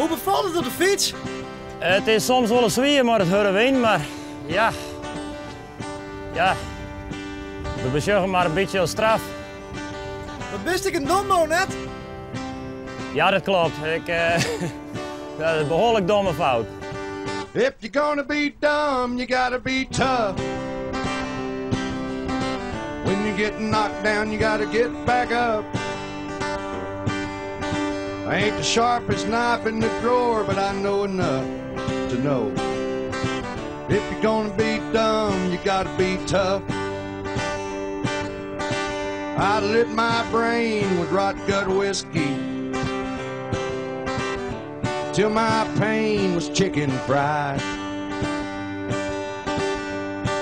Hoe befalt it op de fyts? It is soms wol swier mei it hurde wyn, mar ja, ja, we besjogge mar in bytsje as straf. Wat bist ek in dombo, net? Ja, dat klopt. Ik, dat is in behoarlik domme fout. If you're gonna be dumb, you gotta be tough. When you get knocked down, you gotta get back up. I ain't the sharpest knife in the drawer, but I know enough to know. If you're gonna be dumb, you gotta be tough. I lit my brain with rot gut whiskey till my pain was chicken fried.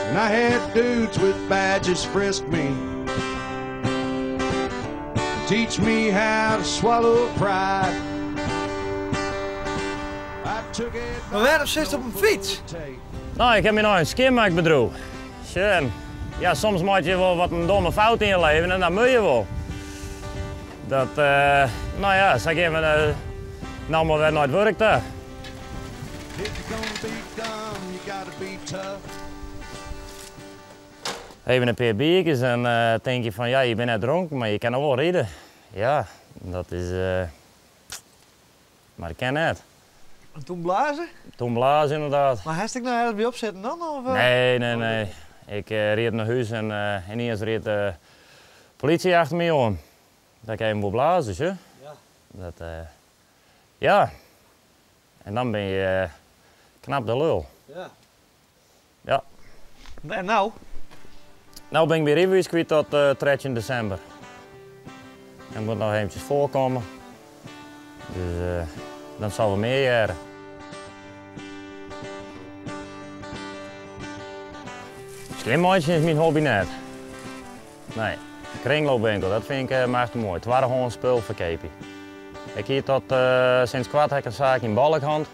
And I had dudes with badges frisk me, teach me how to swallow pride. I took it. Mar wêrom sitst op in fyts? No, ik ha myn eigen skjinmakbedriuw. Sjoch, ja, soms meitsje je wol wat in domme fout yn je leven en dat moat je wol. Dat, no ja, sa gean we no mar wer nei it wurk ta. If you're gonna be dumb, you gotta be tough. Even in pear bierkes en tink je fan ja, je binne net dronken, mar je kinne wol ride. Ja, dat is. Mar ik kin net. En toen blaze? Toen blaze, ynderdaad. Mar hast ek noch ergens by opsitten dan? Of? Nee, nee, nee. Ik ried nei hûs en yniens ried de polysje achter my oan. Dat ik even woe blaze, sjoch. Ja. Dat, ja. En dan bin je knap de lul. Ja. Ja. En no? No bin ik myn rydbewiis kwyt tot 13 desimber. En moat noch eventsjes foarkomme. Dus dan sil we mear hearre. Skjinmeitsjen is myn hobby net. Nee, kringloopwinkel, dat fyn ik machtig moai. Twaddehâns spul ferkeapje. Ik hie tot sinds koart ha ik in saak yn Balk hân.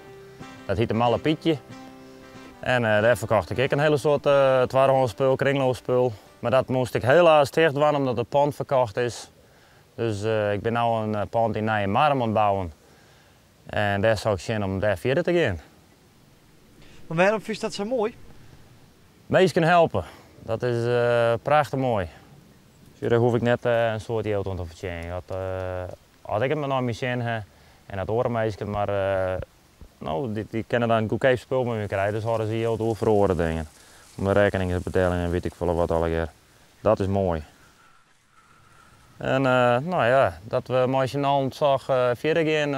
Dat hiet de Malle Pietje. En dêr ferkocht ik ek in hiele soad twaddehâns spul, kringloopspul. Mar dat moast ik helaas ticht dwaan omdat it pand ferkocht is. Dus ik bin no in pand yn Nijemardum oan it bouwen. En dêr sil ik sjen om dêr fierder te gean. Mar wêrom fynst dat sa moai? Minsken helpe, dat is prachtich moai. Sjoch, dêr hoech ik net in soad jild oan te fertsjinjen. As ik it mar nei myn sin ha en dat oare minsken mar, no, dy kinne dan goedkeap spul by my krije, dus hâlde se jild oer foar oare dingen. Om de rekkeningen te beteljen en wit ik folle wat allegear. Dat is moai. En no ja, dat we mei syn allen toch fierder gean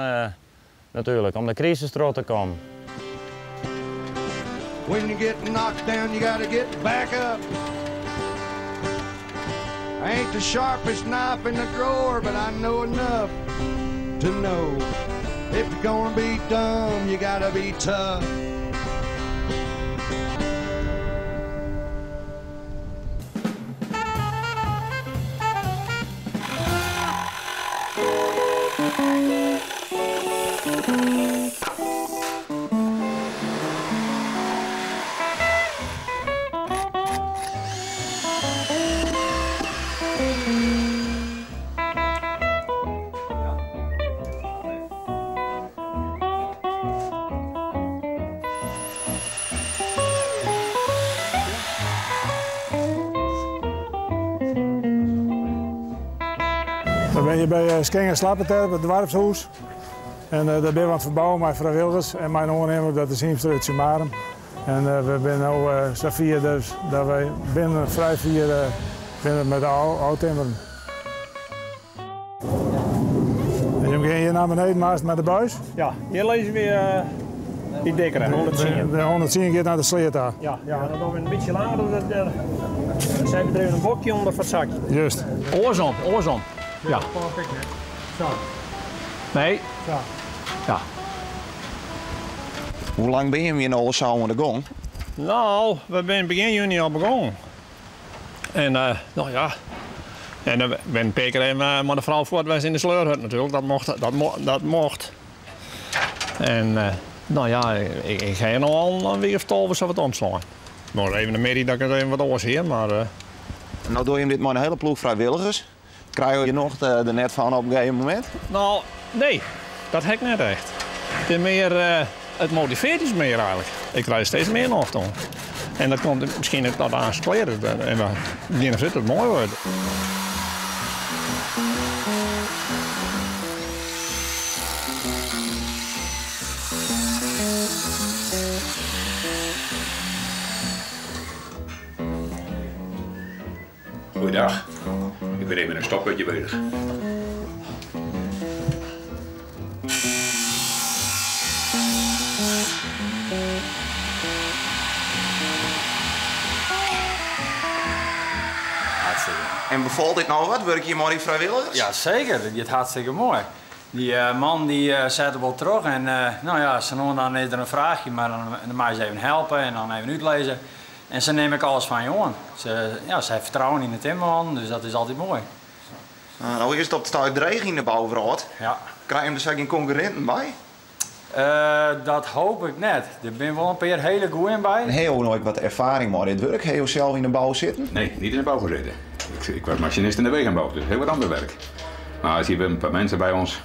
natuerlik, om de krisis troch te kommen. When you get knocked down, you gotta get back up. I ain't the sharpest knife in the drawer, but I know enough to know. If you're gonna be dumb, you gotta be tough. We binne hjir by Skenger Slappeterp, it doarpshûs. En dêr binne we oan it ferbouwen mei frijwilligers en mei in oannimmer, dat is Hiemstra út Tsjummearum. En we binne no safier dus dat wy binnen frij fier binne mei de ôftimmeren. En jim gean hjir nei beneden maast mei de buis? Ja, hjir lizze we dy dikkere, 110. De 110 giet nei de sleat ta? Ja, ja, dat dogge we in bytsje langer. Dat se hawwe der even in bokje ûnder foar it sakjen. Just. Oarsom, oarsom. Ja. Dat past ek net. Sa. Nee. Sa. Ja. Hoe lang binne jim hjir no al sa oan de gong? No, we binne begjin juny al begûn. En no ja, en dan bin in pear kear even mei de frou fuort west yn de sleurhut natuerlik. Dat mocht, dat, dat mocht. En no ja, ik ha no al in wike of 12 sa wat omslein. Mar even de middei dat ik it even wat oars hie, mar. No dogge jim dit mei in hiele ploech frijwilligers. Krije je nocht der net fan op in gegeven momint? No, nee, dat ha ik net echt. Het is meer, het motiveert iets meer eigenlijk. Ik krijg steeds meer nocht om. En dat komt misschien ook dat aan kleren. En we beginnen dat het mooi wordt. Goeiedag. Ik ben even een stoppertje bezig. Hartstikke. En bevalt dit nou wat? Werk je maar die vrijwilligers? Ja, zeker. Dat is hartstikke mooi. Die man die zet er wel terug en nou ja, ze dan is er een vraagje, maar dan mag je ze even helpen en dan even uitlezen. En ze nemen ik alles van je aan. Ze heeft vertrouwen in de timmerman, dus dat is altijd mooi. Nou is het op de stuit dreig in de bouwverhaal. Ja. Krijg je hem dus geen concurrenten bij? Dat hoop ik net. Er zijn wel een paar hele goeie bij. En heb je ook nooit wat ervaring met dit werk? Heb je zelf in de bouw zitten? Nee, niet in de bouw gezeten. Ik was machinist in de wegenbouw, dus heel wat ander werk. Maar als hier een paar mensen bij ons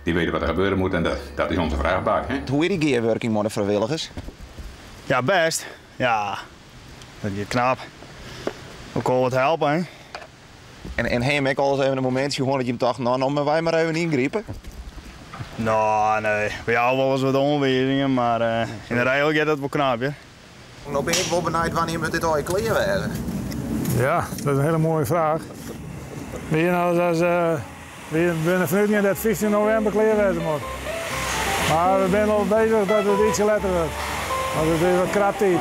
die weten wat er gebeuren moet en dat is onze vraagbaak. Hè? Hoe is die gearwerking met de vrijwilligers? Ja, best. Ja, dat is knap. Ook al wat helpen, hè? En heb je ook al eens even een momentje gehoord dat je hem dacht, nou, nou wij maar even ingrijpen? Nou, nee. Bij jou wel eens wat onweerringen, maar in de regel gaat dat wel knap, hè? Nou ben ik wel benieuwd wanneer moet dit al klaar wezen? Ja, dat is een hele mooie vraag. We zijn vanuit dat 15 november klaar wezen moet. Maar we zijn al bezig dat het ietsje later wordt. Want het is wat krap tijd.